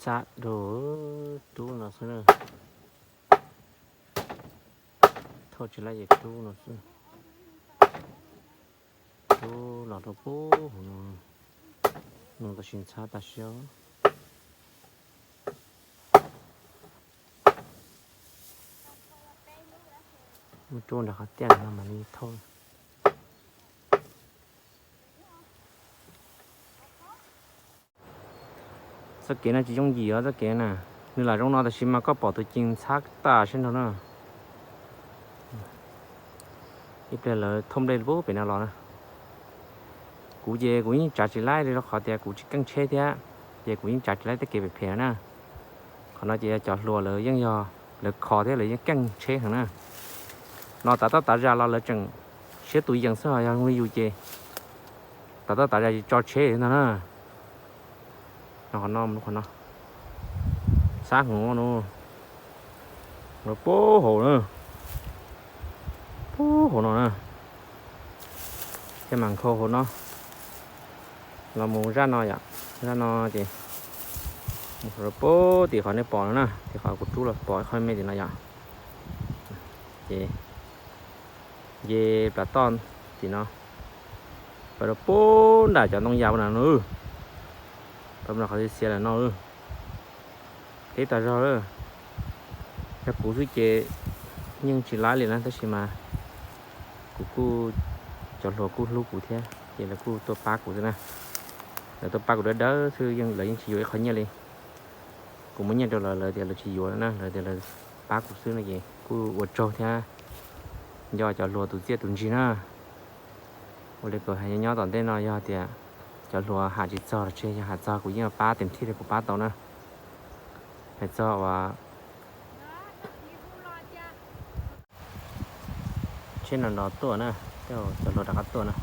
Xab rau, rub no xwb na. Thauj tsis laib ces rub no xwb. Rub los rau pub hauv no. No tab sis ntxhab tag siab. Muab rub nram qhov tiaj no mam li thauj. Txoj kev no tsis yooj yim os txoj kev na. Nws lam zoo no tab sis mas koj pom tus cees ntxhab tag siab nrho na. Ib pliag lawv thauj nplej pub pem no los na. Kuv ces kuv yeej tsav tsis laib li rau qhov tias kuv tsis keej tsheb thiab, ces kuv yeej tsav tsis laib tej kev phem phem na. Qhov no ces yog cov hluas lawv yeej yog lawv kho thiab lawv yeej keej tsheb heev na. No tav toj tav zag los lawv tseem siab tus yees xwb, yog zoo li yus ces tav toj tav zag tsis tso tsheb ntag na. No qhov no, qhov no, xab hauv no, pub hauv na, pub hauv no na. Thiaj mam nkhaus hauv no los mus zaj no yom. Zaj no ces mus rau pub tim qhov nej pom no na, tim qhov kuv rub los pom qhov me tim no yom. Ces nce plas toj tim no, pab rau pub nram cov ntoo yas na no. Pab no qhov xiav lawm no. Teb tas zog lawm. Yog kuv xwb ces yeej tsis laib li na, tab sis mas kuv kuj, cov hluas kuj hlub kuv thiab ces lawv kuj tuaj pab kuv xwb na. Lawv tuaj pab kuv dawb dawb xwb, lawv yeej tsis yuav ib qho nyiaj li. Kuv muab nyiaj rau lawv, lawv tias lawv tsis yuav na, lawv tias lawv pab kuv xwb no ces kuj ua tsaug thiab nco cov hluas tus txiaj tus ntsig na. Ua li kuv hais nyob tom ntej no yog tias cov hluas ham tsis txog los tsis yog, ham txog kuv yeej pab tes thij li kuv pab tau na. Hais txog uas tsheb no nrov tuaj na, cov hluas rov qab tuaj na.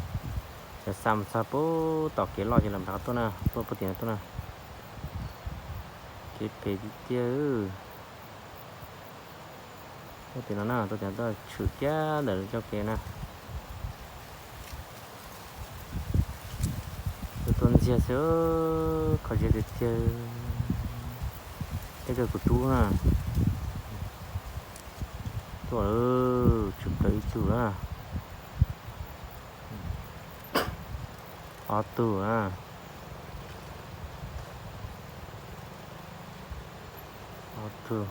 Cov xa mus txog pub tom kev loj ces lawv rov qab tuaj na, tuaj pub tim no tuaj na. Kev phem tiag tiag. Tuaj tim no na, tuaj tim no tuaj tshwm kiag ntawm lub txoj kev na. Tuaj tuaj ntxiag xwb, kho siab tiag tiag. Tej kawg kuv rub na. Tuaj lawm, tshwm plaws ib tug na. Ob tug na. Ob tug.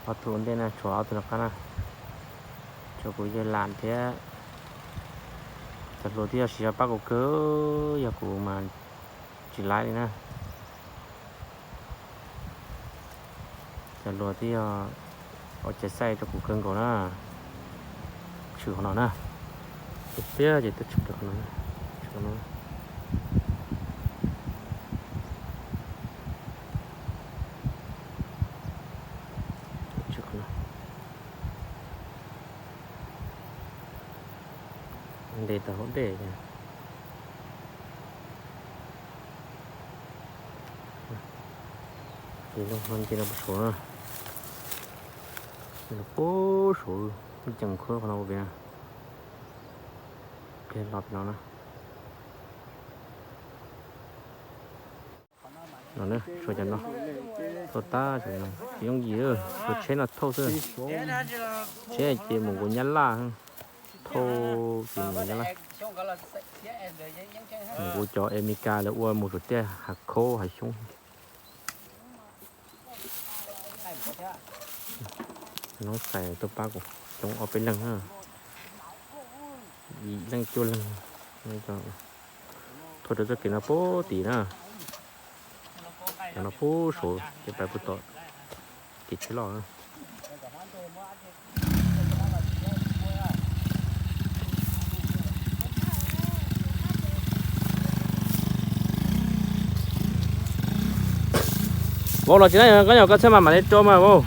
Ob tug ua ntej na, tshuav ob tug rov qab na. Tshuav kuv yawg lam thiab. Cov hluas twb yog siv zog pab kuv kawg, yog kuv mas tsis laib li na. Cov hluas twb yog ua cai xaij rau kuv kawg nkaus na. Tshwm qhov no na. Tiag tiag ces twb tshwm qhov no, tshwm qhov no. Tshwm qhov no. Nte tau hauv dej. Ces no ces no puag saud na. Ces no puag saud, ceem khuab qhov no ua pem na. Pliag los pem no na. No na, tshuav cov no. Tuaj tab, tsis yooj yim, tshuav tsheb no thauj xwb. Tsheb ces mus nkaus Nyab Laj, thauj ces mus nkaus Nyab Laj. Mus nkaus cov Amelikas lawv ua mus suav tiaj hav khaub hav xyoob. Noob xais tuaj pab kuv coob ob peb leeg na, yim leej cuaj leeg. Thauj rau txoj kev no puag tim na, no puag saud ces pais puag tom kev tsheb loj na. Vauv los tsis na, koj nyuam koj txhaj mas mam li rau mas vauv.